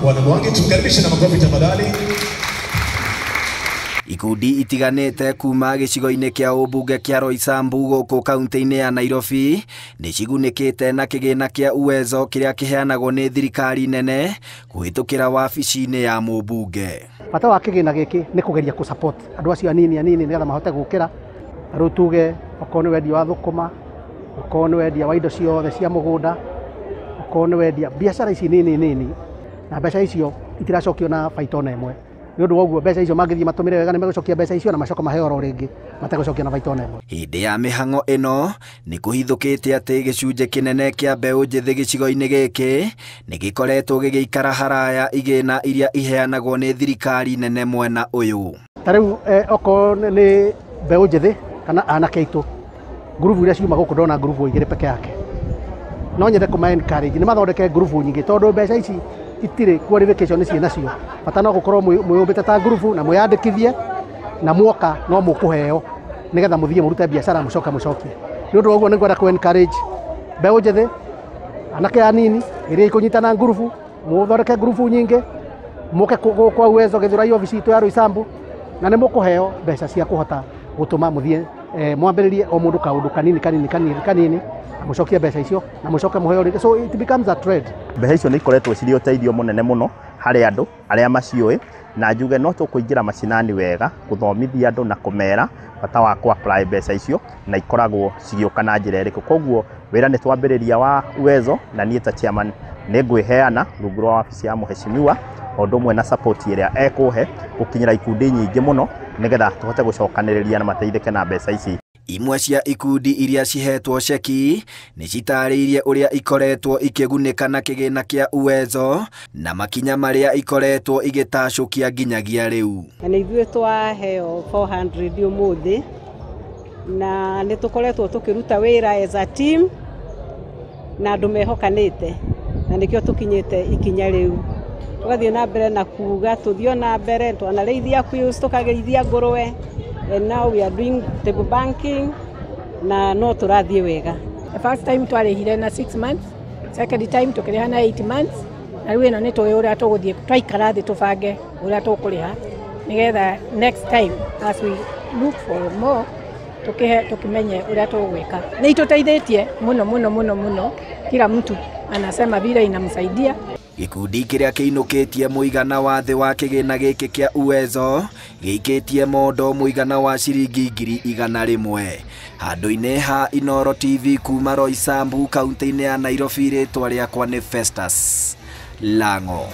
Bwana Mwangi, tumkaribishe na makofi tafadhali. Ikundi itiganĩte kuma gĩcigo-inĩ kĩa ũmbunge kĩa Roysambu gũkũ kaunti-inĩ ya Nairobi nĩ cigunĩkĩte na kĩgĩna kĩa Uwezo kĩrĩa kĩheanagwo nĩ thirikari nene kũhĩtũkĩra wabici-inĩ ya mũmbunge. Bata wa kĩgĩna gĩkĩ nĩ kũgeria kũ support andũ acio anini anini nĩgetha mahote gũkĩra. Rĩu tuge okorwo nĩ wendia wa thũkũma, okorwo nĩ wendia wa indo ciothe cia mũgũnda, okorwo nĩ wendia biacara ici nini nini, na mbeca icio itiracokio na baita ona ĩmwe. Nĩ ũndũ wa ũguo mbeca icio mangĩthiĩ matũmĩre wega nĩ megũcokia mbeca icio na macoka maheo oro rĩngĩ mategũcokia na baita ona ĩmwe. Hĩndĩ ya mĩhang'o ĩno nĩ kũhithũkĩte atĩ gĩcunjĩ kĩnene kĩa mbeũ njĩthĩ gĩcigo-inĩ gĩkĩ nĩ gĩkoretwo gĩgĩikara haraya igĩna iria iheanagwo nĩ thirikari nene mwena ũyũ. Ta rĩu okorwo nĩ mbeũ njĩthĩ kana anake aitũ, ngurubu iria ciuma gũkũ ndona ngurubu igĩrĩ peke yake. No nyende kũma encourage nĩ mathondeke ngurubu nyingĩ tondũ mbeca ici itirĩ qualification nĩ ciĩ nacio. Bata no gũkorwo mwĩyũmbĩte ta ngurubu na mwĩyandĩkithie na mwoka no mũkũheo nĩgetha mũthiĩ mũrute biacara mũcoke mũcokie. Nĩ ũndũ wa ũguo nĩ ngwenda kũ encourage mbeũ njĩthĩ, anake anini iria ikũnyitana ngurubu, mũthondeke ngurubu nyingĩ, mũke kwa Uwezo Githurai obici itũ ya Roysambu na nĩ mũkũheo mbeca cia kũhota gũtũma mũthiĩ mwambĩrĩrie o mũndũ kaũndũ kanini kanini kanini kanini na mũcokie mbeca icio na mũcoke mũheo rĩngĩ. So it becomes a trade. Mbeca icio nĩ ikoretwo cirĩ ũteithio mũnene mũno harĩ andũ arĩa maciũĩ, na njuge no tũkũingĩra macinani wega gũthomithia andũ na kũmera bata wa kũ apply mbeca icio na ikoragwo cigĩũka na njĩra ĩrĩkũ. Koguo wĩra nĩ twambĩrĩria wa Uwezo, na niĩ ta chairman nĩ ngwĩheana rungu rwa wabici ya mũheshimiwa o ũndũ ũmwe na support ĩrĩa ekũhe gũkinyĩra ikundi nyingĩ mũno nĩgetha tũhote gũcokanĩrĩria na mateithĩke na mbeca ici. Imwe cia ikundi iria cihetwo ceki nĩ citarĩirie ũrĩa ikoretwo ikĩgunĩka na kĩgĩna kĩa Uwezo na makinya marĩa ikoretwo igĩtacũkia nginyagia rĩu. Na nĩ ithuĩ twaheo 400 ũmũthĩ na nĩ tũkoretwo tũkĩruta wĩra as a team na andũ mehokanĩte na nĩkĩo tũkinyĩte ikinya rĩu. Tũgathiĩ na mbere na kuga tũthiĩ na mbere, twanarĩithia quails, tũkarĩithia ngũrwe, and now we are doing table banking na no tũrathiĩ wega. The first time twarĩhire na 6 months, second time tũkĩrĩha na 8 months, na rĩu ĩno nĩ tũĩ ũrĩa tũgũthiĩ twaikara thĩ tũbange ũrĩa tũkũrĩha nĩgetha next time as we look for more tukihe tukimenye ũrĩa tũgwĩka. Nĩ itũteithĩtie mũno mũno mũno mũno, kila mtu anasema vile inamsaidia. Gĩkundi kĩrĩa kĩinũkĩtie mũigana wa thĩ wa kĩgĩna gĩkĩ kĩa Uwezo gĩikĩtie mondo mũigana wa ciringi 100,000. Handũ-inĩ ha Inooro TV kuma Roysambu kaunti-inĩ ya Nairobi, rĩtwa rĩakwa nĩ Festus Lango.